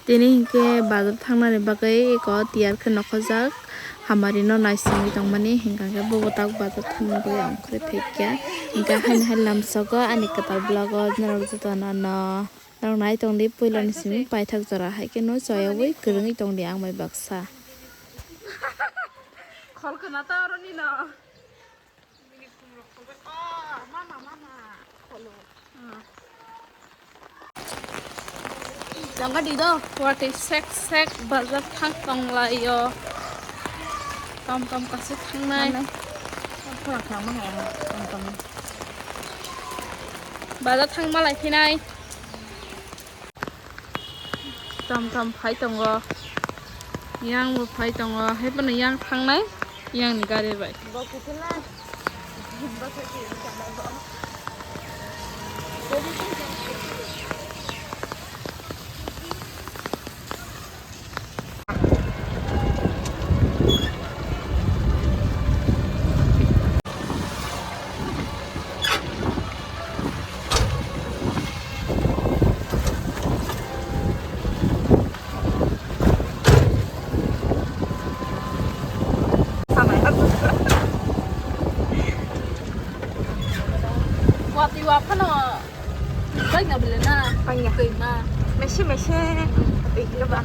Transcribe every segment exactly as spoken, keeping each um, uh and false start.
Tini hinkhe bazar thangnani bagwi eko tiyar khe nokhojak, hamari no naisingwi tongmani, hinkha khe bobo tak bazar thangna bagwi ang ongkhorwi phaikha. Hinkhe haino hai lamsogo ani kwtal vlog o norok jotono no norok nai tongdi, puilani simi paithak jora hai kheno choyawi kwrwngwi tongdi ang bai baksa. Khol khna ta aro nino. Mama, mama. Hello. Jangga di do. Watwi sek sek bazar thang tonglaio. Kam kam kasu thangnai. Mama. Thang thang mama. Kam kam. Bazar thang malai phinai. Tom tom phai tongo, yang bo phai tongo, hai phano yang thangnai, yang ni gari bai. Wati wa phano. Paina bole na. Paina. Paina. Mese mese. Paina ba.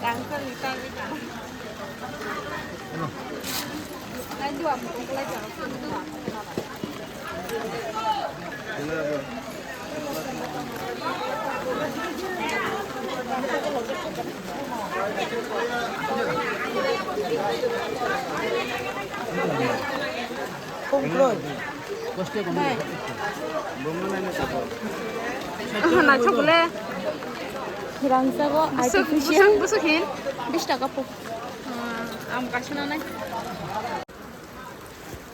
Kangkal ni tang ni tang. Aha, naithok le. Hirang sago artificial. Busuk, busuk hin. Bish taka po. Ah, am kasana nai.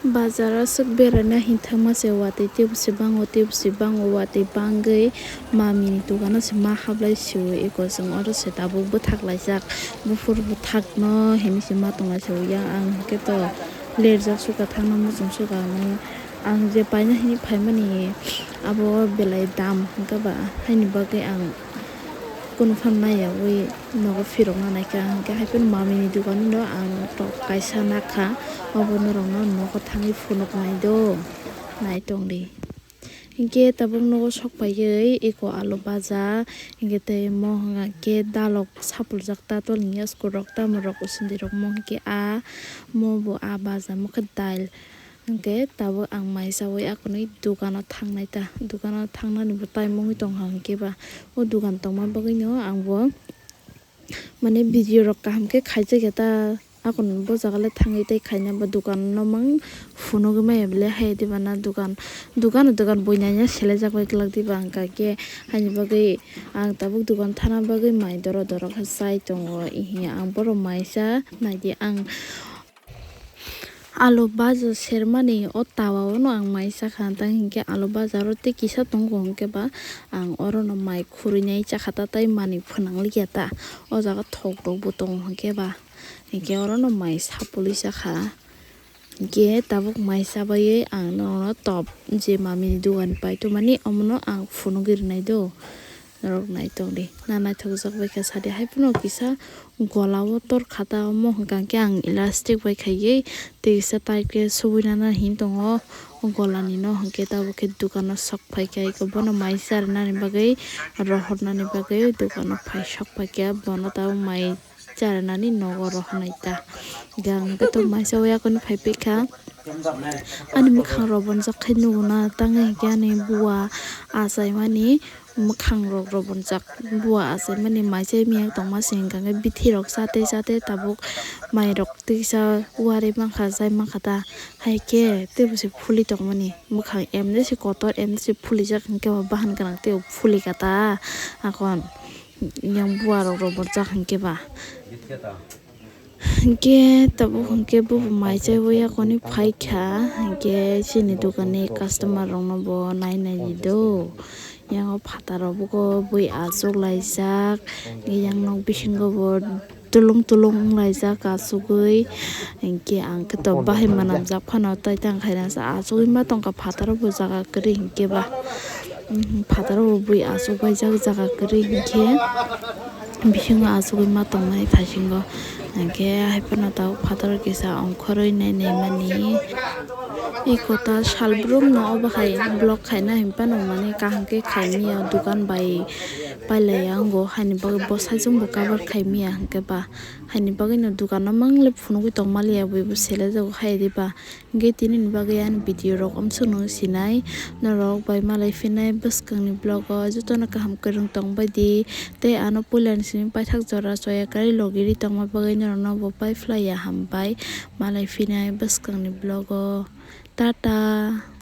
Bazar aswk beraina hinthangma se watwi teibo se bango, teibo se bango, watwi bangwi mamini dogano se ma hablai sio eko chwng oro se tabuk bwthak laijak, buphur bwthakno hinwi se ma tonglaisio. Yang ang hwnkhe to lerjak suka thangna muchung suka hinwi ang je paina hinwi phaimani abo belai dam hwnkhe ba haini bagwi ang. Kunu phano naiyawi nogo phirokna naikha, hwnkhe hai phano mamini dogano ang tok kaisa nakha, obo norokno nogo thangwi phunuknai do, naitongdi. Hinkhe tabuk nogo sok paiwi eko alu baja, hinkhe tei mo hwnka khe dalok sapuljak ta tolni yasko rok tamo rok usindi rok mo hinkhe a mo bo a baja mo khe dail. Hwnkhe tabuk ang mai chaui akonwi dukano thangnai ta, dukano thangnani bo time wngwi tongkha hwnkhe ba o dukan tongma bagwino ang bo mane video rok kaham khe khaijakya ta, akon bo jaga le thangwi tei khaina bo dukan no mang phunugwi maya bole hai diba na dukan, dukan dukan bui naina selejak bai kwlak diba hwnkha khe haini bagwi ang tabuk dukan thana bagwi mai doro doro khe chai tongo, ihi ang borok mai cha naidi ang. Alu baja sermani o tawa o no ang mai chakha, tang hinkhe alu baja aro tei kisa tongo, hinkhe ba ang oro no mai khurui nai chakha ta, tei manwi phwnang likya ta, o jaga thok rok bo tongo, hinkhe ba hinkhe oro no mai sapului chakha, hinkhe tabuk mai chabaiwi ang norok no top je mamini dogan pai tongmani omono ang phunugwi rwnai do. Norok naitokdi, na naithokjak bai kha sadi. Hai phano kisa gola o tor kha ta, omo hwnkha khe ang elastic bai khaiwi tei kisa tight khe subui nana hin tongo o gola ni no, hwnkhe tabuk khe dukan o sok phai kha, eko bono mai cha rwnani bagwi, rohornani bagwi dukan o phai sok phai kha, bono tabuk mai. Charnani nogo rohornai ta. Hingke ang hingke tongmai sa o yakoni phai pekha. Ani mwkhang rok bonjak khe nugo na, tang hingke ani bua achaimani mwkhang rok rok bonjak. Bua achaimani mai chai miya tongma se hingka khe bithi rok chate chate tabuk mai rok tisa uari mankha, chai mankha ta. Hai khe teibo se phuli tongmani mwkhang emde se kotor, emde se phulijak hingke bo bahan gwnang tei phuli kha ta akon. Yang bua rok rok borjak hingke ba. Hingke tabuk hingke bo mai chai o yakoni phai kha, hingke chini dogan ni customer rok no bo nai nai di do. Yang o phataro buko bui achuk laijak, yang nok bisingo bo tulung tulung wng laijak achugui, hingke ang khe to bahai manamjak phano tai tang khaina sa achugui ma tongkha phataro bo jaga kwrwi hingke ba. Phataro bo bui achuk bai jak jaga kwrwi hinkhe bisingo achugwi ma tongnai thaisingo. Hinkhe haiphano tabuk phataro kisa ongkhorwi nai naimani. Eko ta salbrumno obo hai vlog khaina hinphano mani kaham khe khaimya, dukan bai pailaiya wngo, haini bagwi bo saichung bo cover khaimya hinkhe ba. Haini bagwino dukano mangle phunugwi tongmaliya, buibo selejago hai diba. Hinkhe tinini bagwi ani video rok amsukno sinai norok bai malai phinai bwskangni vlog o jotono kaham kwrwng tongbaidi tei ano puilani simi paithak jora choya kwrwi logiri tongma bagwi norokno bo pai phlaiya, hambai malai phinai bwskangni vlog o. Tata.